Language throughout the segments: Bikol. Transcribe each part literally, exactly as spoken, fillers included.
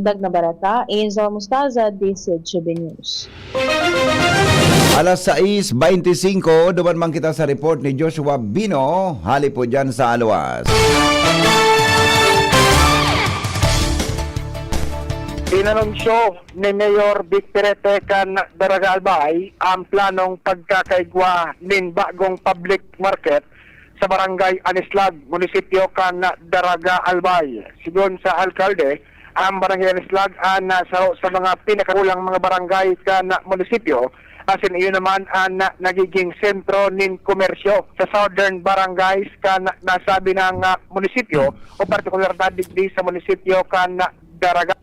Dagdag na bareta, Angel Mostaza, D C G B News. Alas sais beintisinko, duman man kita sa report ni Joshua Bino, hali po dyan sa Aluas. Inanunsyo ni Mayor Vic Perete kan Daraga Albay ang planong pagkakaigwa nin bagong public market sa Barangay Anislag, munisipyo kan Daraga Albay. Sigon sa alkalde, ang Barangay Anislag an, ah, saro sa mga pinakakulang mga barangay kan munisipyo, asin iyo naman an, ah, nagiging sentro nin komersyo sa southern barangays kan nasabi na nga munisipyo o partikular na digdi sa munisipyo kan Daraga.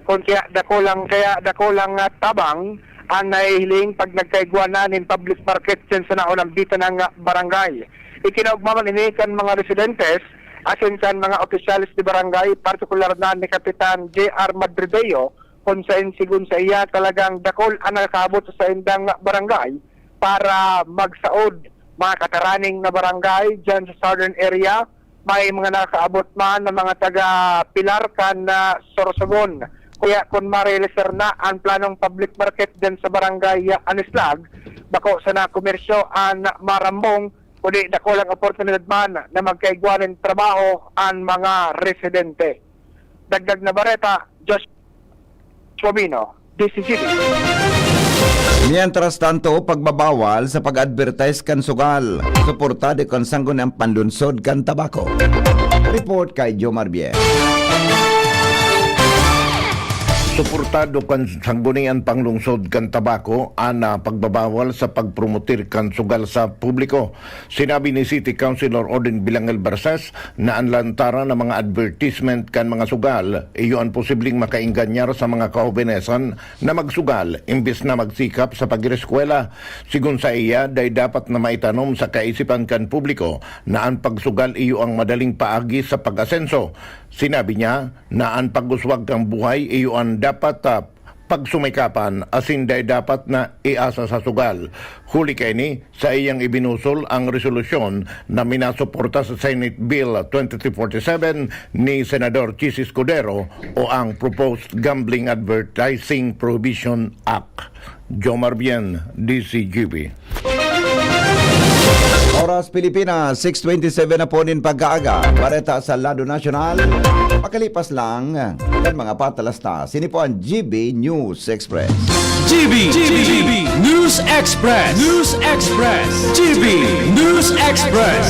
Kun kaya dakulang, kaya dakulang, ah, tabang an nahihiling pag nagkaigwa na nin public market diyan sa naunambitan na nga barangay. Ikinaugma man ini kan mga residentes asin kan mga opisyales de barangay, partikular na ni Kapitan J R Madrideo, kun saen sigon sa iya talagang dakul an nakakaabot sa saindang barangay para magsaod. Mga kataraning na barangay diyan sa southern area, may mga nakaabot man na mga taga Pilar kan, ah, Sorsogon. Kaya kun ma-realisar na ang planong public market diyan sa barangay, ah, Anislag, bako sana komersyo an marambong, kundi dakulang oportunidad man na magkaigwa nin trabaho an mga residente. Dagdag na bareta, Josh Chobino, D C G D. Mientras tanto, pagbabawal sa pag-advertise kan sugal, suportado kan Sangguniang Panlunsod kan Tabako. Report kay Jomar Bien. Suportado kan Sangguniang Panlunsod kan Tabako an, ah, pagbabawal sa pagpromotir kan sugal sa publiko. Sinabi ni City Councilor Odin Bilangel Verses na an lantaran na mga advertisement kan mga sugal, iyo an posibleng makaingganyar sa mga kahobenesan na magsugal imbes na magsikap sa pag-eskwela. Sigon sa iya, dai dapat na maitanom sa kaisipan kan publiko na an pagsugal iyo ang madaling paagi sa pag-asenso. Sinabi niya na an pag-uswag kan buhay iyo an dapat, ah, pagsumikapan asin dai dapat na iasa sa sugal. Huli kaini, saiyang ibinusol ang resolusyon na minasuporta sa Senate Bill twenty-three forty-seven ni Senador Chiz Escudero o ang Proposed Gambling Advertising Prohibition Act. Jomar Bien, D C G B. Oras Pilipinas, six twenty-seven na po nin pagkaaga. Bareta sa lado nasyonal. Pakalipas lang kan mga patalasta, sini po ang G B News Express. G B, G B News Express. News Express. G B News Express.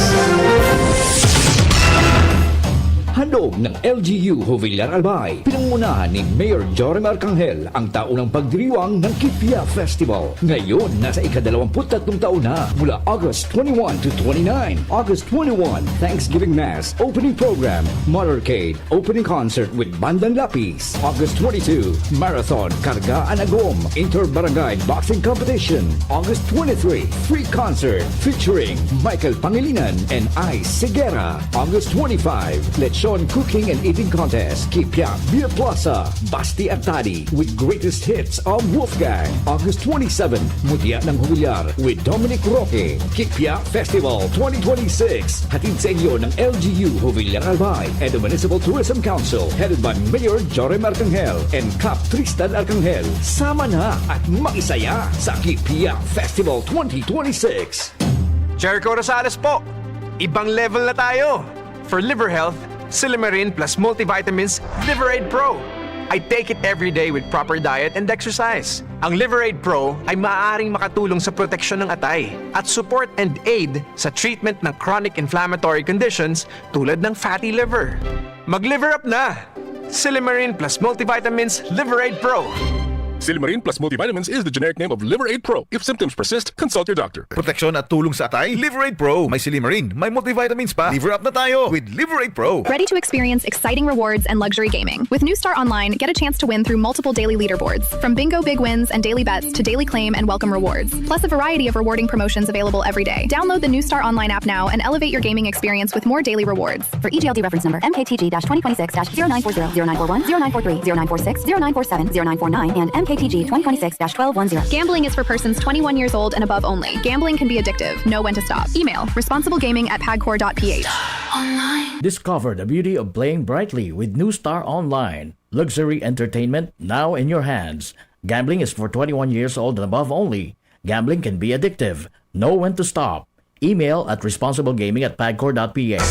Handog ng L G U Jovillar Albay, pinangunahan ni Mayor Jorim Arcangel ang taunang pagdiriwang ng Kipia Festival. Ngayon, nasa ikadalawamput tatlong taon na, mula August twenty-one to twenty-nine. August twenty-one, Thanksgiving Mass, opening program, motorcade, opening concert with Bandang Lapis. August twenty-two, Marathon, Karga an Agom, Inter-Barangay Boxing Competition. August twenty-three, free concert featuring Michael Pangilinan and Ice Sigera. August twenty-five, Lechon Cooking and Eating Contest, Kipia Beer Plaza, Basti Artadi with greatest hits of Wolfgang. August twenty-seven, Mutya ng Jovillar with Dominic Roque, Kipia Festival twenty twenty-six. Hatid sa inyo ng L G U Jovillar Albay and the Municipal Tourism Council, headed by Mayor Jorim Arcangel and Kap Tristan Arcangel. Sama na at makisaya sa Kipia Festival twenty twenty-six. Jericho Rosales po! Ibang level na tayo! For liver health, Silimarin plus multivitamins Liver Aid Pro. I take it every day with proper diet and exercise. Ang Liver Aid Pro ay maaaring makatulong sa proteksyon ng atay at support and aid sa treatment ng chronic inflammatory conditions tulad ng fatty liver. Mag-liver up na! Silimarin plus multivitamins Liver Aid Pro. Silimarin plus multivitamins is the generic name of Liver Aid Pro. If symptoms persist, consult your doctor. Proteksyon at tulong sa atay, Liver Aid Pro. May silimarin, may multivitamins pa. Liver up na tayo with Liver Aid Pro. Ready to experience exciting rewards and luxury gaming? With New Star Online, get a chance to win through multiple daily leaderboards, from bingo big wins and daily bets to daily claim and welcome rewards, plus a variety of rewarding promotions available every day. Download the New Star Online app now and elevate your gaming experience with more daily rewards. For E G L D reference number, M K T G dash twenty twenty-six dash zero nine four zero, zero nine four one, zero nine four three, zero nine four six, zero nine four seven, zero nine four nine, and M K T G twenty twenty-six dash twelve one zero. Gambling is for persons twenty-one years old and above only. Gambling can be addictive. Know when to stop. Email responsiblegaming at pagcor dot P H. Discover the beauty of playing brightly with New Star Online. Luxury entertainment now in your hands. Gambling is for twenty-one years old and above only. Gambling can be addictive. Know when to stop. Email at responsiblegaming at pagcor dot p h.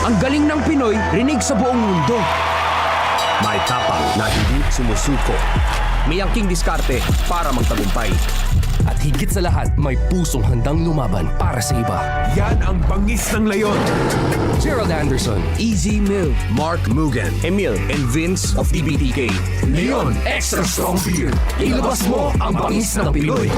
Ang galing ng Pinoy, rinig sa buong mundo. May tapang na hindi sumusuko. May angking diskarte para magtagumpay. At higit sa lahat, may pusong handang lumaban para sa iba. Yan ang bangis ng leon. Gerald Anderson, Easy Mill, Mark Mugen, Emil, and Vince of T B T K. Leon Extra Strong Beer. Ilabas mo ang bangis ng Pinoy.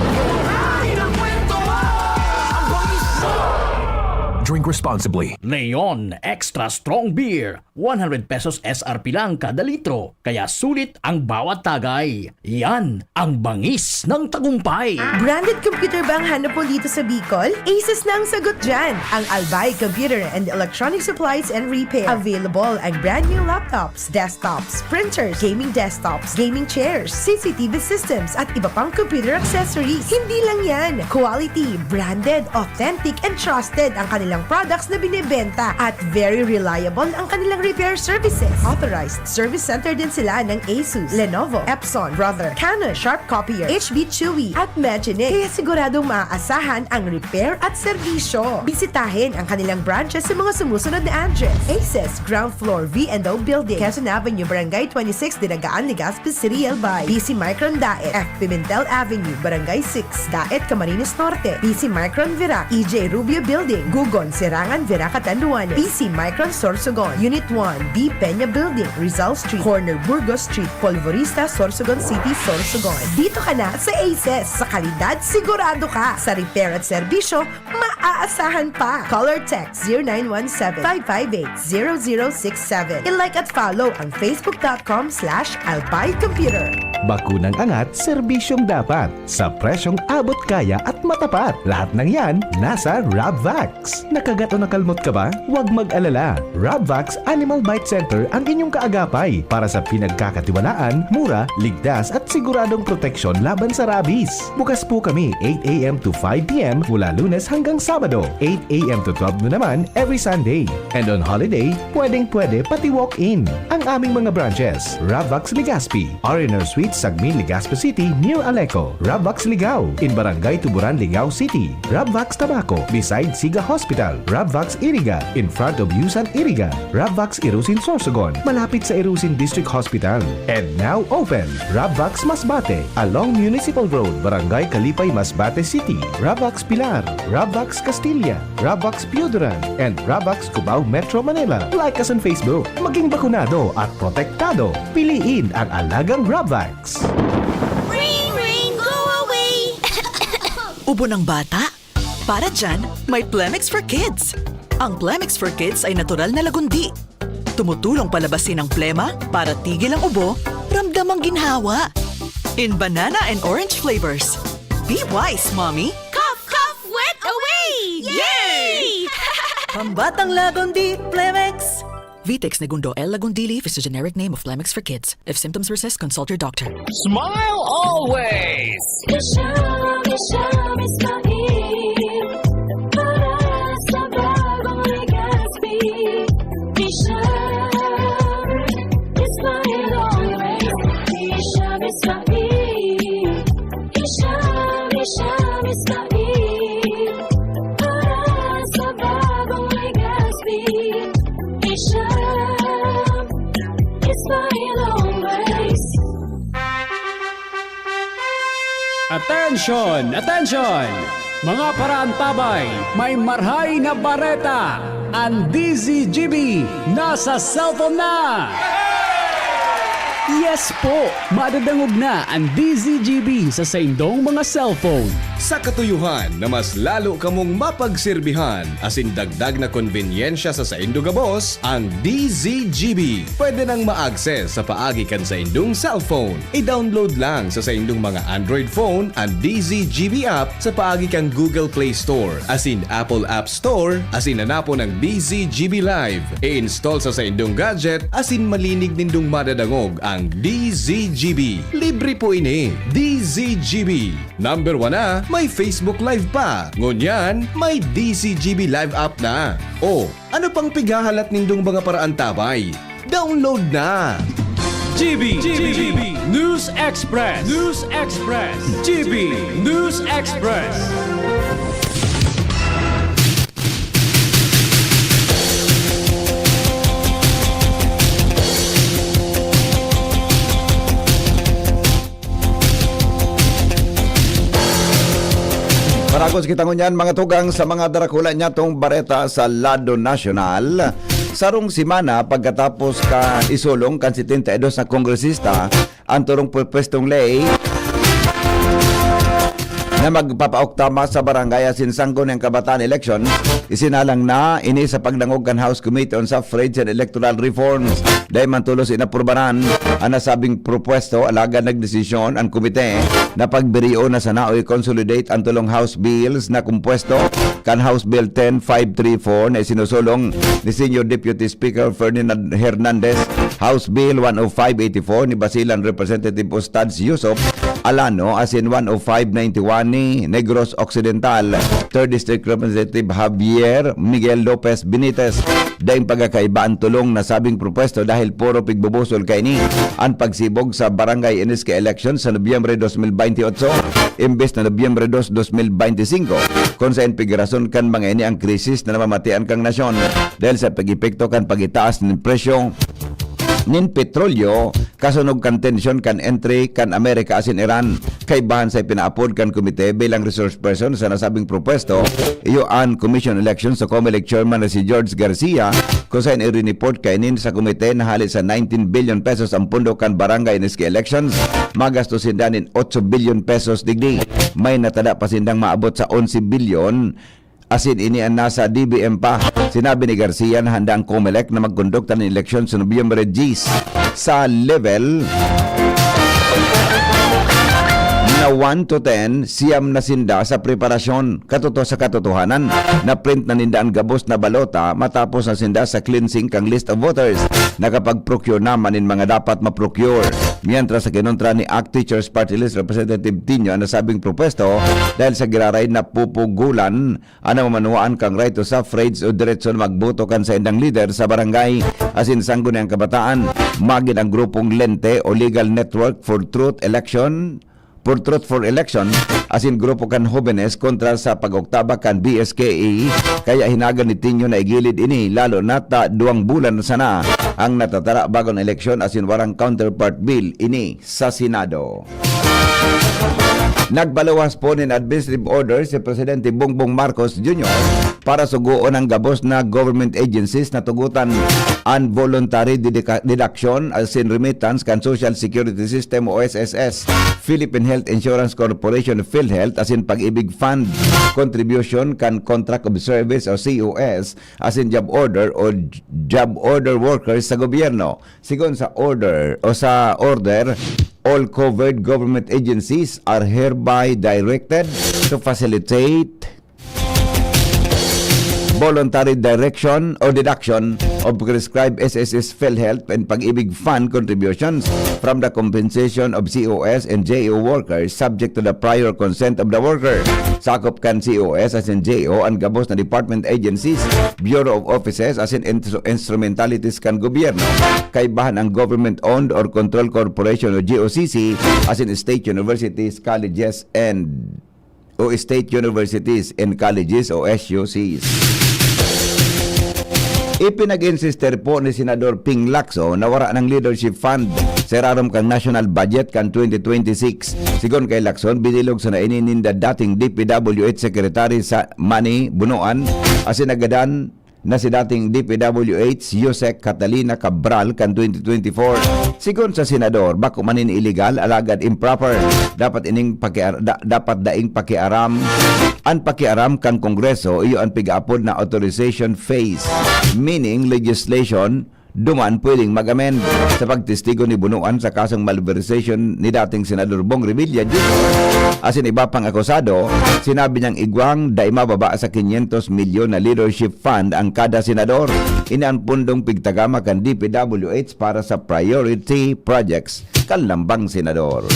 Drink responsibly. Leon Extra Strong Beer. One hundred pesos S R P lang kada litro, kaya sulit ang bawat tagay. Yan ang bangis ng tagumpay. Branded computer ba ang hanap mo dito sa Bicol? Asus na ang sagot dyan! Ang Albay Computer and Electronic Supplies and Repair. Available ang brand new laptops, desktops, printers, gaming desktops, gaming chairs, C C T V systems at iba pang computer accessories. Hindi lang yan! Quality, branded, authentic, and trusted ang kanilang products na binebenta at very reliable ang kanilang repair services. Authorized service center din sila ng Asus, Lenovo, Epson, Brother, Canon, Sharp Copier, H B Chewy, at Magine. Kaya siguradong maaasahan ang repair at serbisyo. Bisitahin ang kanilang branches sa mga sumusunod na address: Aces, ground floor, V and O Building, Quezon Avenue, Barangay twenty-six, Dinagaan, Legazpi City, Albay. B C Micron Daet, F Pimentel Avenue, Barangay six, Daet, Camarines Norte. B C Micron Virac, E J Rubio Building, Gugon, Serangan, Virac, Catanduanes. B C Micron Sorsogon, Unit one, B Peña Building, Rizal Street, corner Burgos Street, Polvorista, Sorsogon City, Sorsogon. Dito ka na sa Aces. Sa kalidad, sigurado ka. Sa repair at serbisyo, maaasahan pa. Call or text zero nine one seven, five five eight, zero zero six seven. I-like at follow ang facebook dot com slash albay computer. Bakunang angat, serbisyong dapat, sa presyong abot kaya at matapat. Lahat ng yan, nasa Rabvax. Nakagat o nakalmot ka ba? Huwag mag-alala. Rabvax Animal Bite Center ang inyong kaagapay para sa pinagkakatiwalaan, mura, ligtas at siguradong proteksyon laban sa rabies. Bukas po kami eight a m to five p m mula Lunes hanggang Sabado, eight a m to twelve noon naman every Sunday. And on holiday, pwedeng-pwede pati walk-in. Ang aming mga branches, Rabvax Legazpi, R and R Suite, Sagmin, Legazpi City, near Aleco, Rabvax Ligao, in Barangay Tuburan, Ligao City, Rabvax Tabaco, beside Siga Hospital, Rabvax Iriga, in front of Yusan Iriga, Rabvax Irusin Sorsogon, malapit sa Irusin District Hospital. And now open, Rabvax Masbate, along Municipal Road, Barangay Kalipay, Masbate City, Rabvax Pilar, Rabvax Castilla, Rabvax Pioduran, and Rabvax Cubao, Metro Manila. Like us on Facebook. Maging bakunado at protektado. Piliin ang alagang Rabvax. Ring, ring, go away! Ubo ng bata? Para dyan, may Plemex for Kids. Ang Plemex for Kids ay natural na lagundi. Tumutulong palabasin ang plema para tigil ang ubo, ramdam ang ginhawa. In banana and orange flavors. Be wise, Mommy! Cough, cough, wet away! Yay! Pambatang Lagundi, Plemex! Vitex Negundo L. Lagundili is the generic name of Plemex for Kids. If symptoms persist, consult your doctor. Smile always! Isha, Isha, Ismail. Para sa bagong Legazpi. Isha, Ismail always. Isha, Ismail. Isha, Isha, Ismail. Para sa bagong Legazpi. Isha, Ismail always. Attention! Attention! Mga paraantabay, may marhay na bareta! Ang D Z G B nasa cellphone na! Yes po! Madadangog na ang D Z G B sa saindong mga cellphone. Sa katuyuhan na mas lalo kamong mapagserbihan asin dagdag na konbenyensya sa saindo gabos, ang D Z G B pwede nang ma-access sa paagi kan saindong cellphone. I-download lang sa saindong mga Android phone ang D Z G B app sa paagi kan Google Play Store asin Apple App Store asin hanapon ang D Z G B Live. I-install sa saindong gadget asin malinig nindong madadangog Ang D Z G B. Libre po ini. D Z G B. Number one na, may Facebook Live pa. Ngunyan, may D Z G B Live app na. O, ano pang pighahalat nindong mga paraantabay? Download na! G B, G B, News Express, News Express, G B News Express. Paragos kita ngunyan, mga tugang, sa mga darakula niya tong bareta sa lado nasyonal. Sarong semana pagkatapos ka isulong kan setenta y dos na kongresista ang turong pwestong ley na magpapaoktama sa barangay asin sangguniang kabataan election, isinalang na ini sa pagdangog kan House Committee on Suffrage and Electoral Reforms. Dai man tolos inaprubaran an nasabing propwesto, alagad nagdesisyon an komite na pagbirion na sana o i-consolidate an tulong House bills na kompuesto kan House Bill ten five three four na isinusulong ni Senior Deputy Speaker Ferdinand Hernandez, House Bill one oh five eighty-four ni Basilan Representative Ustadz Yusuf Alano asin one oh five ninety-one ni Negros Occidental Third District Representative Javier Miguel Lopez Benitez. Daing pagkakaiba an tulong nasabing propwesto dahil puro pigbubusol kaini an pagsibog sa barangay N S K election sa Nobyembre dos mil baynte otso imbes na Nobyembre dos, dos mil baynte singko, kun saen pigrason kan mga ini ang krisis na namamatian kan nasyon dahil sa pag-epekto kan pag-itaas nin presyo nin petrolyo, kasunog kan tensyon kan entre kan Amerika asin Iran. Kaibahan sa ipinaapod kan komite bilang resource person sa nasabing propwesto, iyo an Commission Election sa Comelec Chairman na si George Garcia, kun saen iriniport kaini sa komite na hale sa nineteen billion pesos ang pondo kan barangay N S K elections, magastos sinda nin otso billion pesos digdi. May natada pa sindang maabot sa onse billion, asin ini an nasa D B M pa. Sinabi ni Garcia na handa ang Comelec na magkondukta nin eleksyon sa Nobyembre diyes. Sa level na one to ten, siyam na sinda sa preparasyon. Katoto-, sa katotohanan, na-print na ninda an gabos na balota matapos na sinda sa cleansing kan list of voters. Nakapag-procure na man nin mga dapat ma-procure. Mientras, sa kinontra ni Act Teachers Party List Representative Tinio an nasabing propwesto dahil sa giraray napupugulan an namamanwaan kan right to suffrage o diretso na magboto kan saindang lider sa barangay asin sangguniang kabataan. Magin ang grupong Lente o Legal Network for Truth Election, for Truth for Election, asin grupo kan Hobenes kontra sa pag-oktaba kan B S K A, kaya hinaga ni Tinio na igilid ini, lalo na ta duwang bulan na sana ang natatara bago an eleksyon asin warang counterpart bill ini sa Senado. Nagpaluwas po nin administrative order si Presidente Bongbong Marcos Junior para sugoon ang gabos na government agencies na tugotan an voluntary dedika-, deduction asin remittance kan Social Security System o S S S, Philippine Health Insurance Corporation, PhilHealth, asin Pag-ibig Fund contribution kan Contract of Service o C O S, asin job order o job order workers sa gobyerno. Sigon sa order o sa order, all covered government agencies are hereby directed to facilitate voluntary direction or deduction of prescribed S S S PhilHealth and Pag-ibig Fund contributions from the compensation of C O S and J O workers subject to the prior consent of the worker. Sakop kan C O S asin J O an gabos na department, agencies, bureau of offices asin instru-, instrumentalities kan gobyerno. Kaibahan ang government-owned or controlled corporation o G O C C asin state universities, colleges and o state universities and colleges o S U Cs. Ipinag-insister po ni Senador Ping Lacson na wara nang leadership fund sa irarom kan national budget kan twenty twenty-six. Sigon kay Lacson, binilog sana ini ninda dating D P W H Secretary sa Manny Bonoan asin nagadan na si dating D P W H Usec Catalina Cabral kan twenty twenty-four. Sigon sa senador, bako man ini illegal, alagad improper. Dapat ining pakiar-, da-, dapat daing pakiaram. An pakiaram kan Kongreso, iyo an pig-aapod na authorization phase, meaning legislation duman pwedeng mag-amend. Sa pagtestigo ni Bonoan sa kasong malversation ni dating Senador Bong Revilla Junior asin iba pang akusado, sinabi niyang igwang dai mababa sa kinyentos milyon na leadership fund ang kada senador. Ini an pundong pigtagama kan D P W H para sa priority projects kan lambang senador.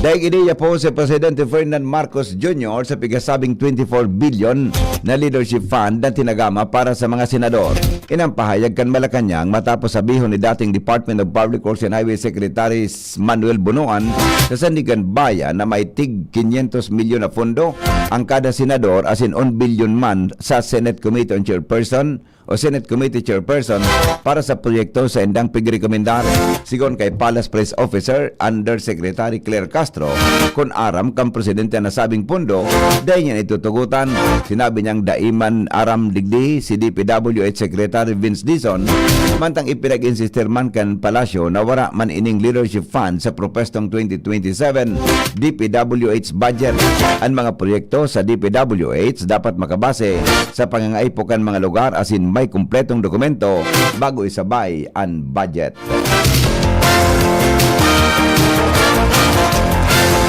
Daig ideya po si Presidente Ferdinand Marcos Junior sa pigasabing twenty-four billion na leadership fund na tinagama para sa mga senador. Inang pahayag kan Malacañang matapos sabihon ni dating Department of Public Works and Highway Secretary Manuel Bonoan sa Sandigan Bayan na may tig kinyentos milyon na pondo ang kada senador asin one billion man sa Senate Committee on Chairperson o Senate Committee Chairperson para sa proyekto sa indang pigrekomendar. Sigon kay Palace Press Officer Undersecretary Claire Castro, kun aram kan presidente na sabing pondo, dai niya itutugotan. Sinabi niyang dai man aram digdi si D P W H Secretary Vince Dizon, mantang ipinag-insistir man kan palasyo na wara man ining leadership fund sa propestong twenty twenty-seven D P W H budget. An mga proyekto sa D P W H dapat makabase sa pangangaipo kan mga lugar asin may kumpletong dokumento bago isabay an budget.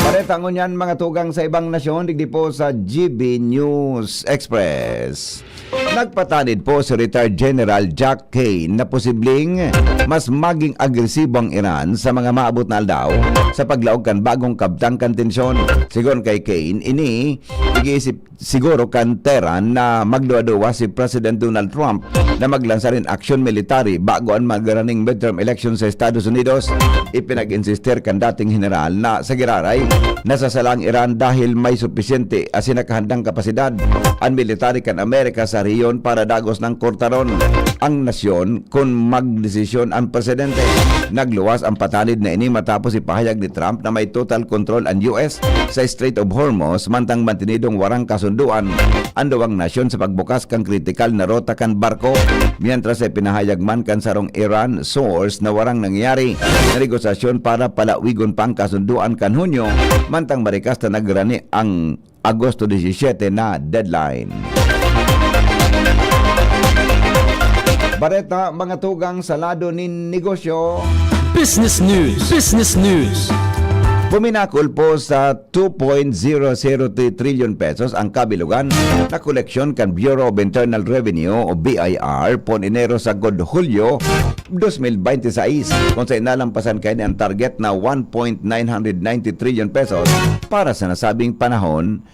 Bareta ngunyan, mga tugang, sa ibang nasyon, digdi po sa G B News Express. Nagpatanid po si Retired General Jack Kane na posibleng mas maging agresibo ang Iran sa mga maabot na aldaw sa paglaog kan bagong kabtang kan tensyon. Sigon kay Kane, ini nag-iisip siguro kan Tehran na magduwa-duwa si President Donald Trump na maglansa nin aksyon military bago an magaraning midterm election sa Estados Unidos. Ipinag-insistir kan dating heneral na sa giraray, nasasala ang Iran dahil may supisyente asin nakahandang kapasidad an military kan Amerika sa rehiyon para dagos nang kurtaron ang nasyon kun magdesisyon ang presidente. Nagluwas ang patanid na ini matapos ipahayag ni Trump na may total control an U S sa Strait of Hormuz, mantang mantinidong warang kasunduan an duwang nasyon sa pagbukas kan kritikal na rota kan barko, mientras ipinahayag man kan sarong Iran source na warang nangyayari na negosasyon para palawigon pa ang kasunduan kan Hunyo, mantang marikas na nagrani ang Agosto disisiete na deadline. Bareta, mga tugang, sa lado nin negosyo. Business News. Business News. Puminakol po sa two point zero zero three trillion pesos ang kabilugan na koleksyon kan Bureau of Internal Revenue o B I R pon Enero sagkod Hulyo dos mil bente seis, kun saen nalampasan kaini an target na one point nine hundred ninety trillion pesos para sa nasabing panahon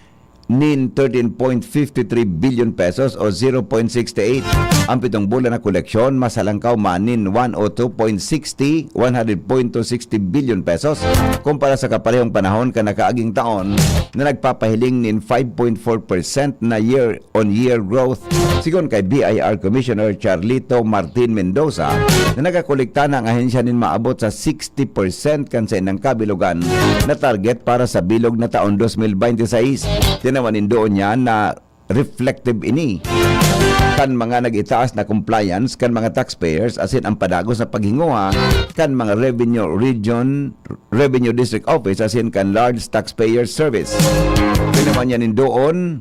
nin thirteen point fifty three billion pesos o zero point sixty eight. Ang pitong bulan na koleksyon, mas halangkaw man nin one o two point sixty, one hundred point two sixty billion pesos, kumpara sa kaparehong panahon kan nakaaging taon na nagpapahiling nin five point four percent na year on-year growth. Sigon kay B I R Commissioner Charlito Martin Mendoza, na nagakolekta na ang ahensya nin maabot sa sixty percent kan saindang kabilugan na target para sa bilog na taon dos mil bente seis. Tinawan nin duon niya na reflective ini kan mga nag-itaas na compliance kan mga taxpayers asin ang padagos na paghinguha kan mga revenue region, revenue district office asin kan large taxpayer service. Tinawan niya nin duon,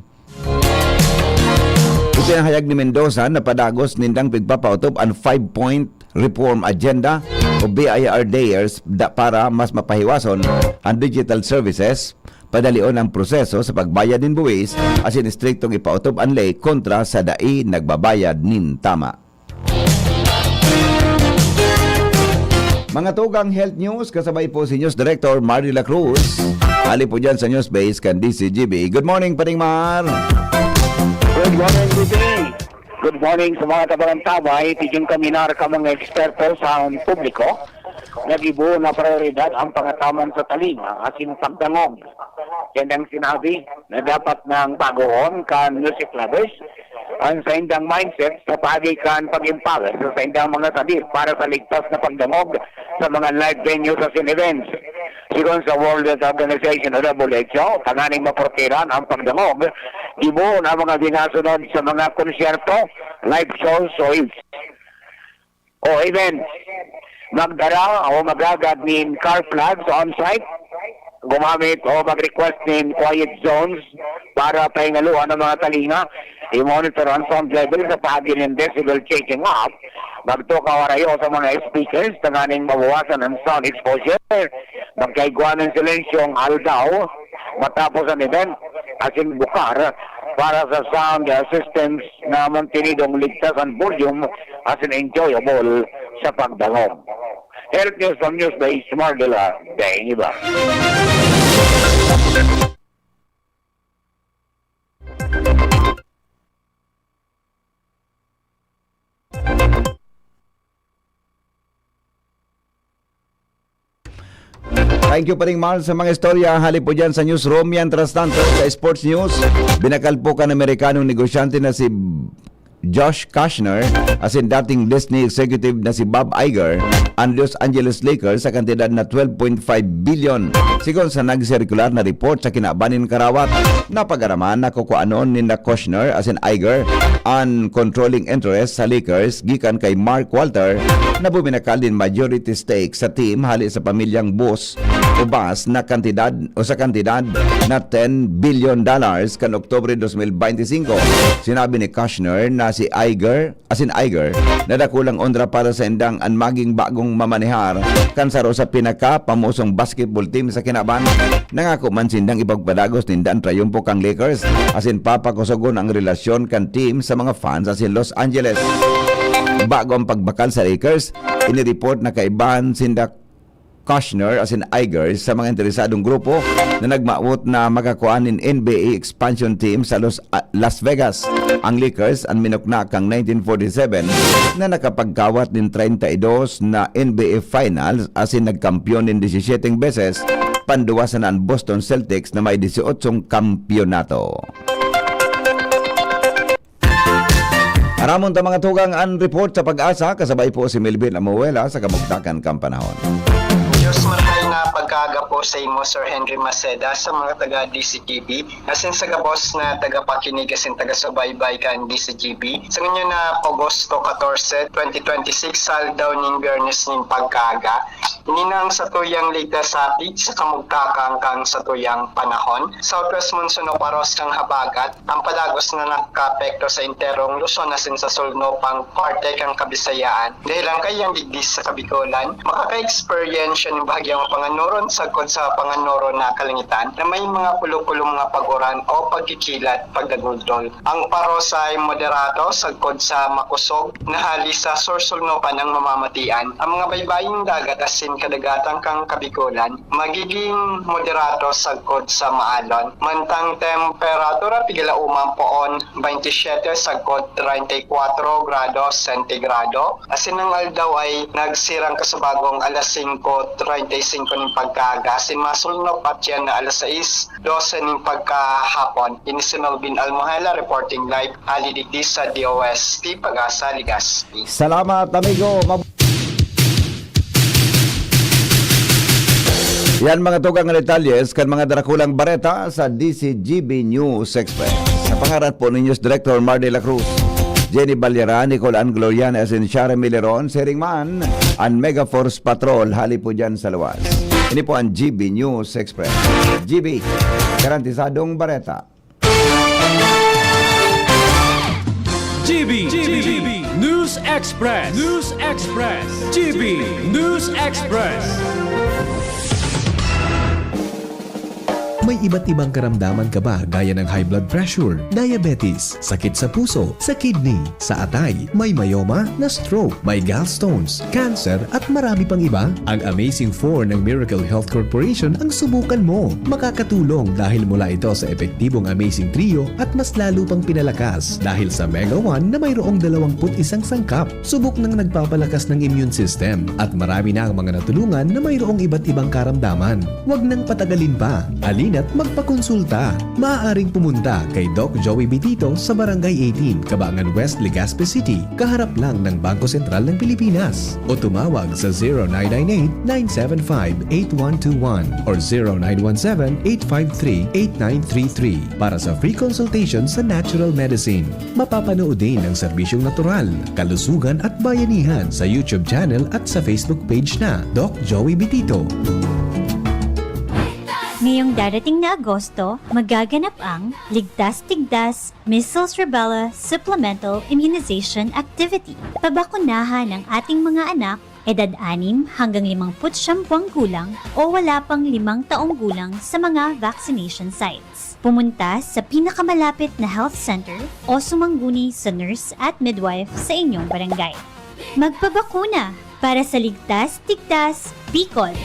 ipinahayag ni Mendoza na padagos nindang pigpapaotob an five-point reform agenda o B I R Dayers da, para mas mapahiwason ang digital services, padalion ang proseso sa pagbayad nin buwis, asin istriktong ipaotob an ley kontra sa dai nagbabayad nin tama. Mga tugang, health news, kasabay po si News Director Mardy La Cruz. Ali po dyan sa News Base kan D Z G B. Good morning, Paring Mar! Good morning, D P. Good morning sa mga tabangan tabay. Tigin kami na ka mga eksperto sa publiko. Nagibo na prioridad ang pangataman sa talinga asin pagdangog. Yan ang sinabi na dapat nang bagoon kan music lovers ang saindang mindset sa paagi kan pag-empower sa saindang mga sadit para sa ligtas na pagdangog sa mga live venues asin events. Sigon sa World Health Organization o W H O, tanganing maprotehiran ang pagdangog, gibohon ang mga ginasunod sa mga konsyerto, live shows o events. O events, magdara o maghagad nin car flags on site, gumamit o mag-request nin quiet zones para pahingaluan ang mga talinga. I-monitor ang sound level sa paagi nin decibel checking app. Magtukaw arayo sa mga speakers tanganing mabawasan ang sound exposure. Magkaigwa nin silensyo ang aldaw matapos ang event, asin bukar para sa sound systems na mantenidong ligtas ang volume asin enjoyable sa pagdangog. Health News from News by Ismar de la Daiva. Thank you, Paring Mar, sa mga istorya. Hali po dyan sa newsroom. Mientras tanto, sa sports news, binakal po kan Amerikanong negosyante na si Josh Kushner, asin dating Disney executive na si Bob Iger, ang Los Angeles Lakers sa kantidad na twelve point five billion. Sigon sa nagsirkular na report sa kinaban nin karawat, napag-araman na kukuanon ninda Kushner asin Iger an controlling interest sa Lakers gikan kay Mark Walter na buminakal nin majority stake sa team hali sa pamilyang Bus o Bus na kantidad o sa kantidad na ten billion dollars kan Oktubre dos mil bente singko. Sinabi ni Kushner na si Iger asin Iger na dakulang onra para saindang an maging bagong mamanehar kan saro sa pinakapamosong basketball team sa kinaban. Nangako man sindang ipagpadagos ninda an trayumpo kan Lakers asin papakusogon ang relasyon kan team sa mga fans asin Los Angeles. Bago ang pagbakal sa Lakers, inireport na kaibahan sinda Kushner asin Iger sa mga interesadong grupo na nagmawot na makakua nin N B A expansion team sa Los, ah, Las Vegas. Ang Lakers an minukna kan nineteen forty-seven na nakapagkawat nin treinta y dos na N B A Finals asin nagkampeon nin disisyete beses, panduwa sana an Boston Celtics na may disyotso kampeonato. Aramon ta, mga tugang, an report sa Pag-asa, kasabay po si Melvin Amuela sa kamugtakan kan panahon. Diyos marhay na pagkaaga po sa imo, Sir Henry Maceda, sa mga taga D C G B, asin sa gabos na tagapakinig asin tagasubaybay kan D C G B. Sa ngunyan na Agosto katorse, twenty twenty-six, sa aldaw ning Biyernes nin pagkaaga, ini na ang satuyang latest update sa kamugtakan kan satuyang panahon. Southwest monsoon o paros kan habagat, ang padagos na nakaapekto sa enterong Luzon asin sa sulnopang parte kan Kabisayaan, dahil ang kaiyang digdi sa Kabikolan makaka-eksperyensya nin bahagyang panganuron sagkod sa panganuron na kalangitan na may mga pulo-pulo mga pag-uran o pagkikilat, pagdaguldol. Ang paros ay moderato sagkod sa makosog na hali sa sursulnopan ang mamamatian. Ang mga baybaying dagat asin kadagatan kan Kabikolan magiging moderato sagkod sa maalon. Mantang temperatura, pigalaoman poon, baynte siyete sagkod treinta y cuatro grado sentigrado. Asin ang aldaw ay nagsirang kasubagong alas singko treinta y cinco nin pagkaaga, asin masulnop at yan na alas sais dose nin pagkahapon. Ini si Melvin Almohela reporting live, hali digdi sa D O S T Pag-asa, Legazpi. Salamat, amigo. Mab- Yan, mga tugang, detalye kan mga darakulang bareta sa D C G B News Express. Sa pangaran po ni News Director Mar de la Cruz, Jenny Balyara, Nicole Ann Gloriana, asin Shara Mileron, siring man an Mega Force Patrol, hali po dyan sa luwas. Ini po ang G B News Express. G B, garantisadong bareta. G B, G B News Express. News Express. G B News Express. May iba't ibang karamdaman ka ba, gaya ng high blood pressure, diabetes, sakit sa puso, sa kidney, sa atay, may myoma, na-stroke, may gallstones, cancer, at marami pang iba? Ang Amazing Four ng Miracle Health Corporation ang subukan mo. Makakatulong dahil mula ito sa epektibong Amazing Trio at mas lalo pang pinalakas dahil sa Mega One na mayroong dalawampu't isang sangkap. Subok nang nagpapalakas ng immune system at marami na ang mga natulungan na mayroong iba't ibang karamdaman. Huwag nang patagalin pa. Halina't magpakonsulta. Maaaring pumunta kay Doc Joey Bitito sa Barangay eighteen, Cabangan West, Legazpi City, kaharap lang ng Bangko Sentral ng Pilipinas. O tumawag sa zero nine nine eight, nine seven five, eight one two one or zero nine one seven, eight five three, eight nine three three para sa free consultation sa natural medicine. Mapapanood din ang serbisyong natural, kalusugan at bayanihan sa YouTube channel at sa Facebook page na Doc Joey Bitito. Ngayong darating na Agosto, magaganap ang Ligtas Tigdas Measles Rubella Supplemental Immunization Activity. Pabakunahan ang ating mga anak, edad anim hanggang limangput siyam buwang gulang o wala pang limang taong gulang sa mga vaccination sites. Pumunta sa pinakamalapit na health center o sumangguni sa nurse at midwife sa inyong barangay. Magpabakuna para sa Ligtas Tigdas Bicol.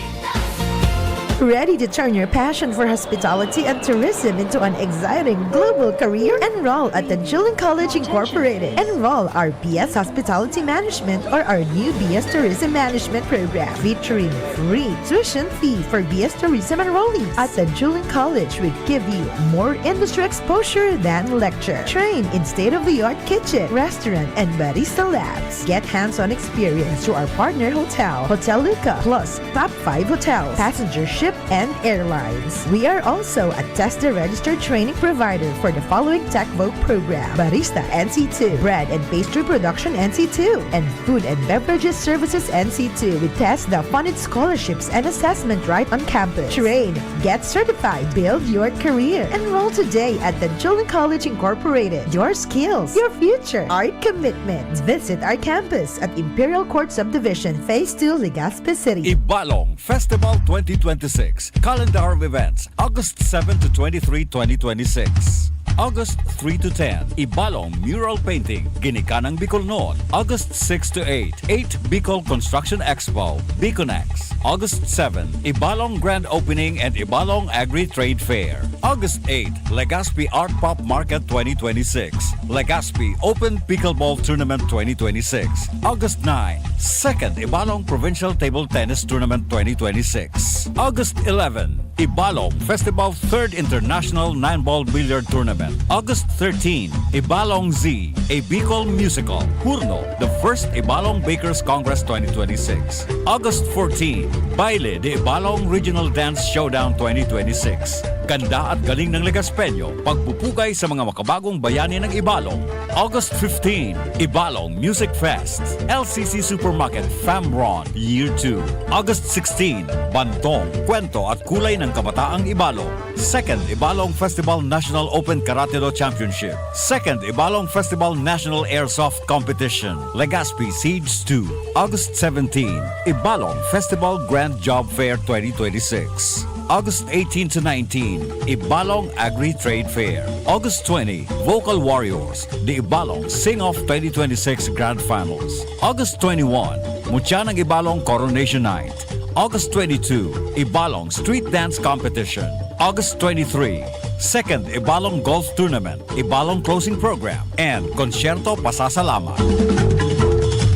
Ready to turn your passion for hospitality and tourism into an exciting global career? Enroll at Tanjulan College Incorporated. Enroll our B S Hospitality Management or our new B S Tourism Management program, featuring free tuition fee for B S Tourism enrollees. At Tanjulan College, we give you more industry exposure than lecture. Train in state-of-the-art kitchen, restaurant, and barista labs. Get hands-on experience through our partner hotel, Hotel Luca, plus top five hotels, passenger ship, and airlines. We are also a TESDA registered training provider for the following Tech Voc program: Barista N C two, Bread and Pastry Production N C two, and Food and Beverages Services N C two with TESDA funded scholarships and assessment right on campus. Train, get certified, build your career. Enroll today at Tanjulan College Incorporated. Your skills, your future, our commitment. Visit our campus at Imperial Court Subdivision, Phase two, Legazpi City. Ibalong Festival twenty twenty-six Calendar of Events, August seven to twenty-three, twenty twenty-six. August three to ten, Ibalong Mural Painting, Ginikanang Bicolnon, August six to eight, eight Bicol Construction Expo, Biconex, August seven, Ibalong Grand Opening and Ibalong Agri-Trade Fair, August eight, Legazpi Art Pop Market twenty twenty-six, Legazpi Open Pickleball Tournament twenty twenty-six, August nine, Second Ibalong Provincial Table Tennis Tournament twenty twenty-six, August eleven, Ibalong Festival Third International Nine Ball Billiard Tournament, August thirteen, Ibalong Z, a Bicol Musical, Hurno, the First Ibalong Bakers Congress twenty twenty-six, August fourteen, Baile de Ibalong Regional Dance Showdown twenty twenty-six. Ganda at galing ng Legaspeño, pagpupugay sa mga makabagong bayani ng Ibalong. August fifteen, Ibalong Music Fest, L C C Supermarket, Famron, Year two. August sixteen, Bantong, Kwento at Kulay ng Kabataang Ibalong. Second Ibalong Festival National Open Karate Do Championship. Second Ibalong Festival National Airsoft Competition, Legazpi Siege two. August seventeen, Ibalong Festival Grand Job Fair twenty twenty-six. August eighteen to nineteen, Ibalong Agri-Trade Fair. August twenty, Vocal Warriors, the Ibalong Sing-Off twenty twenty-six Grand Finals. August twenty-one, Mutya ng Ibalong Coronation Night. August twenty-two, Ibalong Street Dance Competition. August twenty-three, Second Ibalong Golf Tournament, Ibalong Closing Program, and Konsyerto Pasasalamat.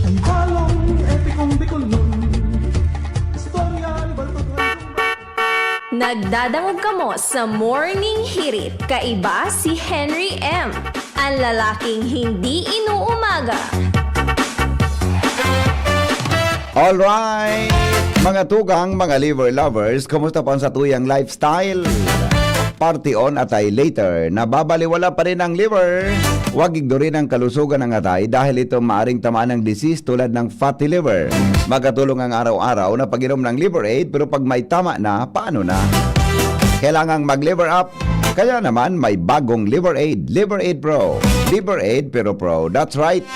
Ang balong epikong Bicolnon. Istorya ni Baltog Hanggang Nagdadangog kamo sa Morning Hirit. Kaiba si Henry M, ang lalaking hindi inuumaga. Alright! Mga tugang, mga liver lovers, kumusta po ang satuyang lifestyle? Party on, atay later. Nababaliwala pa rin ang liver. Huwag ignorin ang kalusugan ng atay dahil ito maaring tamaan ng disease tulad ng fatty liver. Makatulong ang araw-araw na pag-inom ng Liver Aid, pero pag may tama na, paano na? Kailangang mag-liver up. Kaya naman, may bagong Liver Aid, Liver Aid Pro. Liver Aid, pero Pro. That's right.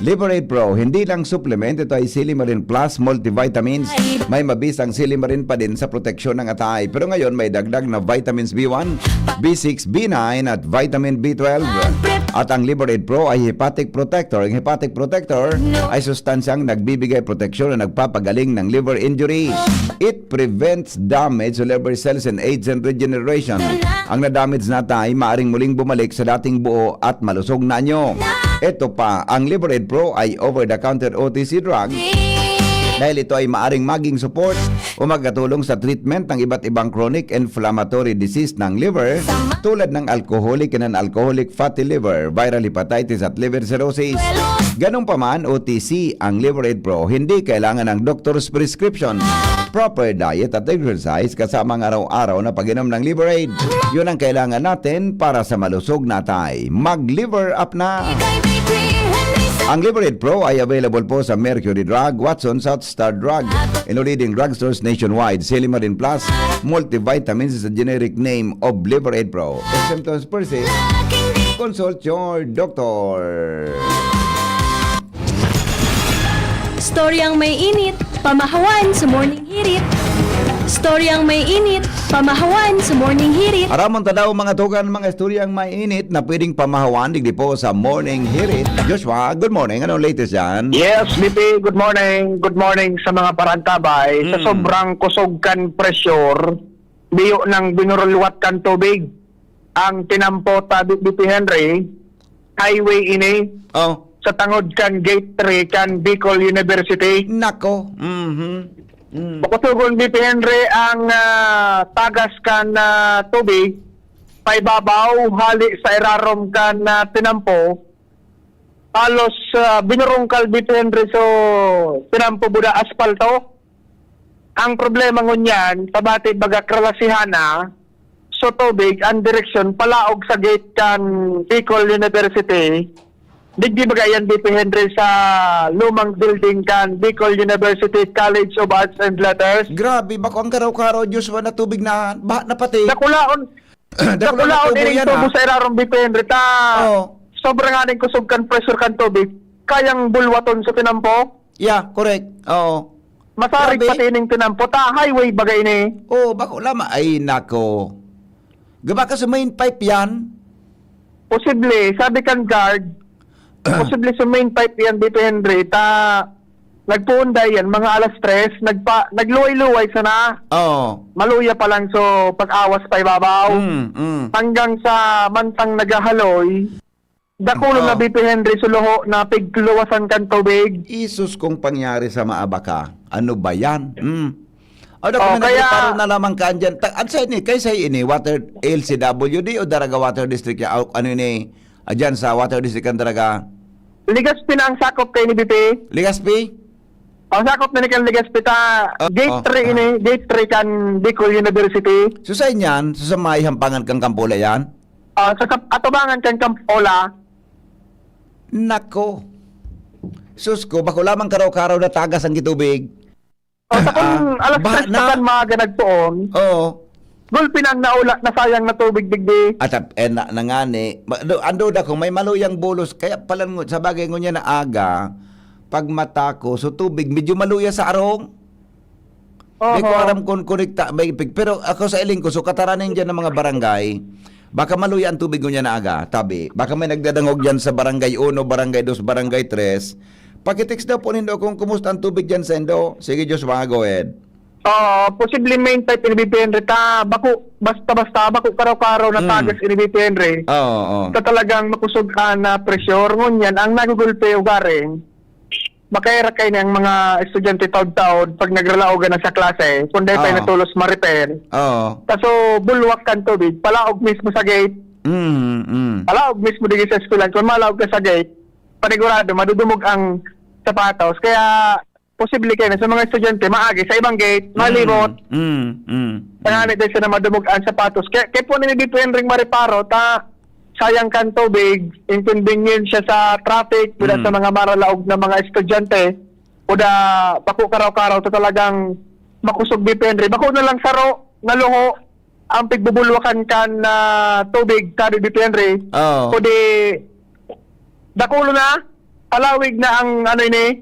Liver Aid Pro, hindi lang supplement, ito ay Silimarin Plus multivitamins. May mabisang silimarin pa din sa proteksyon ng atay. Pero ngayon, may dagdag na vitamins B one, B six, B nine at vitamin B twelve. At ang Liver Aid Pro ay hepatic protector. Ang hepatic protector ay sustansyang nagbibigay proteksyon na nagpapagaling ng liver injury. It prevents damage to liver cells and aids in regeneration. Ang na-damage na atay maaring muling bumalik sa dating buo at malusog na anyo. Ito pa, ang Liver Aid Pro ay over-the-counter O T C drug dahil ito ay maaring maging support o makatulong sa treatment ng iba't ibang chronic inflammatory disease ng liver tulad ng alcoholic and non-alcoholic fatty liver, viral hepatitis at liver cirrhosis. Ganun pa man, O T C ang Liver Aid Pro, hindi kailangan ng doctor's prescription. Proper diet at exercise kasama ang araw-araw na pag-inom ng Liver Aid. Yun ang kailangan natin para sa malusog na atay. Mag-liver up na! Kay Bakery Henry sa Ang Liver Aid Pro ay available po sa Mercury Drug, Watson's at Star Drug. In all leading drugstores nationwide, Silimarin Plus, multivitamins sa generic name of Liver Aid Pro. If symptoms persist, consult your doctor. Storyang may init, pamahawan sa Morning Hirit. Storyang may init, pamahawan sa Morning Hirit. Aramon ta daw mga tukan, mga istoryang mainit na pwedeng pamahawan digdi po sa Morning Hirit. Joshua, good morning. Anong latest dyan? Yes, B P, good morning. Good morning sa mga parantabay. Sa Mm. sobrang kusog kan pressure, biyo nang binurulwat kan tubig ang tinampo ta B P Henry, highway ini, Oh, sa tangod kan Gate three kan Bicol University. nako. Mhm. Mm. Makusugon, B P Henry, ang ah, tagas kan ah, tubig paibabaw hali sa irarom kan ah, tinampo. Halos ah, binurungkal, B P Henry, so tinampo buda aspalto. Ang problema ngunyan, tabati baga kralasihan na, so tubig, ang direksyon palaog sa gate kan Bicol University. Digdi baga yan, B P Henry, sa lumang building kan Bicol University College of Arts and Letters. Grabe, bako ang karaw-karaw, Joshua, na tubig na, baha na pati. Dakulaon, Dakulaon dakulaon tubo ining yan, tubo ah. sa irarom, B P Henry, ta Oo. sobra nga ning kusog kan pressure kan tubig, kayang bulwaton sa tinampo. Yeah, correct. Oo. Masarig Grabe. Pati ining tinampo, ta highway baga ini. Oh, bako lama. Ay, nako. Gaba ka sa main pipe yan? Posible, sabi kan guard, posible sa main pipe yan, B P Henry, ta nagpuon daw yan, mga alas tres, nagpa, nagluway-luway sana. Oo. Maluya pa lang, so pag-awas paibabaw. Mm, mm. Hanggang sa mantang naghahaloy, dakulo Oo. na, B P Henry, so luho na pigluwasan kan tubig. Isus kung pangyari sa maabaka. Ano ba yan? Mm. O, Oh, dokumento kaya paro na lamang ka andyan. Ta- An sa ini, kay sa ini, water L C W D o Daraga Water District ya? O, ano ini? Adyan sa Water District ang Daraga. Legazpi na ang sakop kay ni B P. Legazpi? Ang sakop na ni kan Legazpi ta, Oh, gate oh, three ah. ini, gate three kan Bicol University. So sa inyan, so sa may hampangan kang Kampola yan? Ah, sa kap- atubangan kan Kampola. Nako. Sus ko, bako lamang karaw-karaw na tagas ang gitubig. O, sa kung Ah, alas baha tres na. pa kan maaga nagpoon, Oo. gulpi na ang naula, nasayang na tubig digdi. At eh, na, na nga ni, ma- do- ando da kung may maluyang bulos, kaya pala ngu- sa bagay ngunyan na aga, pag mata ko, so tubig, medyo maluya sa arong. Di ko Oho. aram kung konekta, may pig-, pero ako sa iling ko, so kataraning dyan ng mga barangay, baka maluya ang tubig ngunyan na aga, tabi. Baka may nagdadangog dyan sa barangay uno, barangay dos, barangay tres. Pakitext daw po nindo kung kumusta ang tubig dyan sa indo. Sige, Joshua, go ahead. Ah, posible main pipe ini, B P Henry, ta bako, basta-basta, bako karaw-karaw na Mm. tagas ini, B P Henry. Oo, oo. Sa talagang makusog na pressure, ngunyan, ang nagugulpi ugaring, makaira kay ang mga estudyante taod-taod pag nagralaogan na sa klase, kung dahil pa Oo. natulos ma-repair. Oo. Kaso, bulwak kan tubig, palaog mismo sa gate, Mm, mm. palaog mismo digi sa eskwelahan. Kung malaog ka sa gate, panigurado, madudumog ang sapatos. Kaya, posible kayo na sa mga estudyante, maagi sa ibang gate, malibot. Mm, mm. Tangani din siya na madumog ang sapatos. Kaya, kaya po nini dito yung ring mariparo, ta sayang kan tubig, inconvenience siya sa traffic, kuda Mm. sa mga maralaog na mga estudyante, kuda bako karaw-karaw, ta talagang makusog, B P Henry. Bako na lang saro, naluho, ang pigbubulwakan kan ah, tubig, sabi, B P Henry. Oo. Kundi, dakulo na, palawig na ang, ano ini,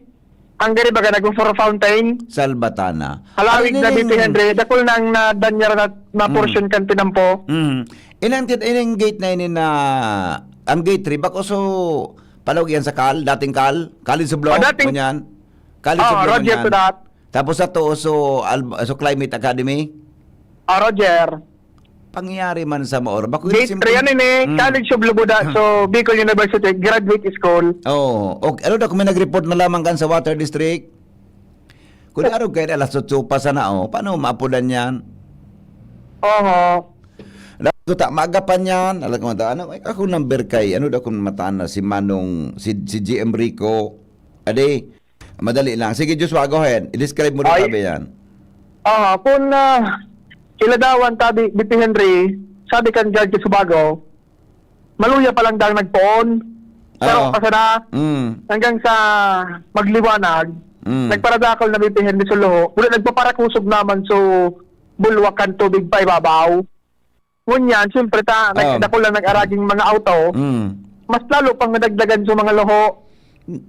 ang gari baga, nag-for fountain. Salbatana. Palawig Ano na, ini B P Henry, dakul na ang nadanyar na, na portion kan tinampo. Mm. Inang, inang gate na ini na, ang gate three, bako so, palawag yan sa Cal, dating Cal, College of Law, Oh, dating- ganyan. College Oh, of Law, Roger ganyan. to that. Tapos sa to, so, Al- so Climate Academy. Ah, Roger. Pangyayari man sa Maor. Bako Gate three, ano ini? Mm. College of Labuda, so Bicol University, graduate school. Oo. Okay. Ano daw kung may nag-report na lamang kan sa Water District? Kung arog kayo alas otso pa sana, oh. Paano maapudan yan? Oho. Alas otso ta, maagapan yan. Alam ko, ano, ay, ako number kay, ano daw kung mataan na si Manong, si, si G M Rico. Ade, madali lang. Sige, Joshua, go ahead. I-describe mo rin Ay. Sabi yan. Ah, kung ah, iladawan tabi, B P Henry, sabi kan Judge Subago, maluya pa lang daw nagpoon. Pero Oo. kasana, Mm. hanggang sa magliwanag, Mm. nagparadakol na bibihin ni Suluho. Mula nagpaparakusog naman so bulwak kan tubig pa ibabaw. Ngunyan, siyempre ta, Oo. nagdakol lang nag-araging mga auto, Mm. mas lalo pang nadagdagan sa mga luho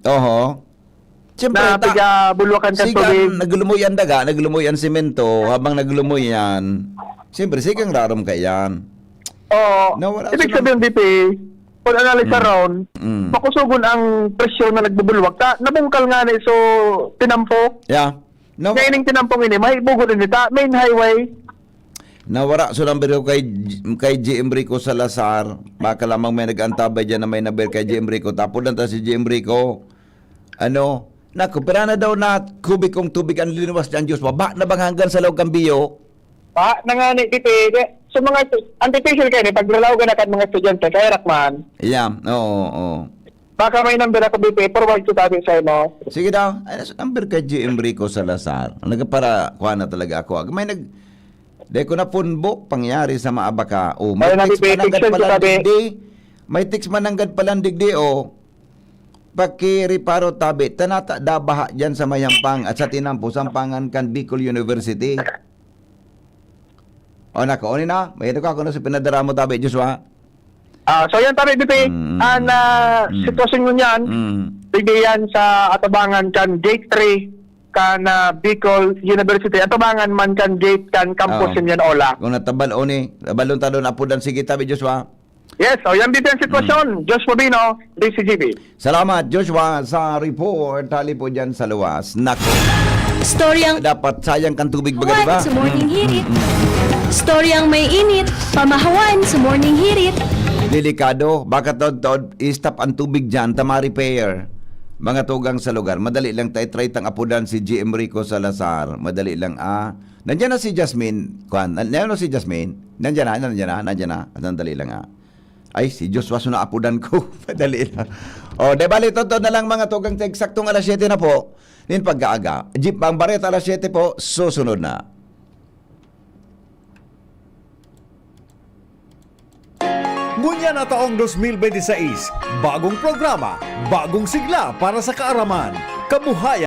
Oho. Siyempre, na ta- piga bulwakan kan Sigan, tubig. Naglumoy ang daga, naglumoy ang simento, habang naglumoy yan, siyempre, sigang rarom ka yan. Oo. Nawala Ibig siya ng sabihin, B P, kung analyze Mm. around, Mm. makusugon ang presyon na nagbubulwak. Ta, nabungkal nga na so tinampo. Yeah. No, Kaya ining tinampong ini, mahibugon ini ta, main highway. Nawara so number ko kay, kay G M Rico Salazar. Baka lamang may nag-antabay dyan na may number kay G M Rico. Tapos lang ta si G M Rico. Ano? Naku, pira na daw na kubikong tubig ang linuwas dyan, Diyos. Baba na bang hanggang sa loob kan biyo? Pa, nangani, dito, eh, so mga, ang tipisil kayo, eh, pag nalawagan na kan mga estudyante, kaya rakman. Yeah, oo, oo. Baka may number ako, B P, forward ko sabi sa imo. Sige daw. Ay, nasa number kay G M Rico Salazar. Nagpara, kuha na talaga ako. May nag... Di ko na punbo, pangyari sa maabaka. Oh, may Ay, text nabibitik mananggad siya, pala sabi. digdi. May text mananggad pala digdi, oh. Pakiriparo tabi. Tanata dabaha dyan sa Mayampang at sa Tinampo, Sampangan kan Bicol University. O, nako, unin na. May ito ka, kung ano sa pinadara mo, tabi, Joshua. Ah, so yan, tabi, B P, Mm. ang ah, Mm. sitwasyon ngunyan, Mm. digdi yan sa atubangan kan Gate three, kan ah, Bicol University, atubangan man kan gate kan campus Oo. Simeon Ola. Kung natabal o ni, nabalon ta doon, apo dan, sige, tabi, Joshua. Yes, so yan, B P, ang sitwasyon. Mm. Joshua Bino, D C G B. Salamat, Joshua, sa report. Hali po dyan sa luwas. Nako. Storyang Dapat sayang kan tubig baga, di ba? Sa morning Mm, hirit. mm, mm. Storyang may init, pamahawan sa morning hirit. Delikado. Baka taod-taod, i-stop ang tubig dyan, ta ma-repair. Mga tugang sa lugar, madali lang ta i-try tang apudan si G M Rico Salazar. Madali lang, ah. Nandiyan na si Jasmine. Kuan, nandiyan na si Jasmine. Nandiyan na, nandiyan na, nandiyan na. Sandali lang, ah. Ay, si Joshua so naapudan ko. Madali lang. O, di bali, totoo na lang, mga tugang, eksaktong alas siyete na po. Nin pagkaaga. Jeep, ang bareta alas siyete po, susunod na. Ngunyan na taong dos mil bente seis, bagong programa, bagong sigla para sa kaaraman, kabuhayan,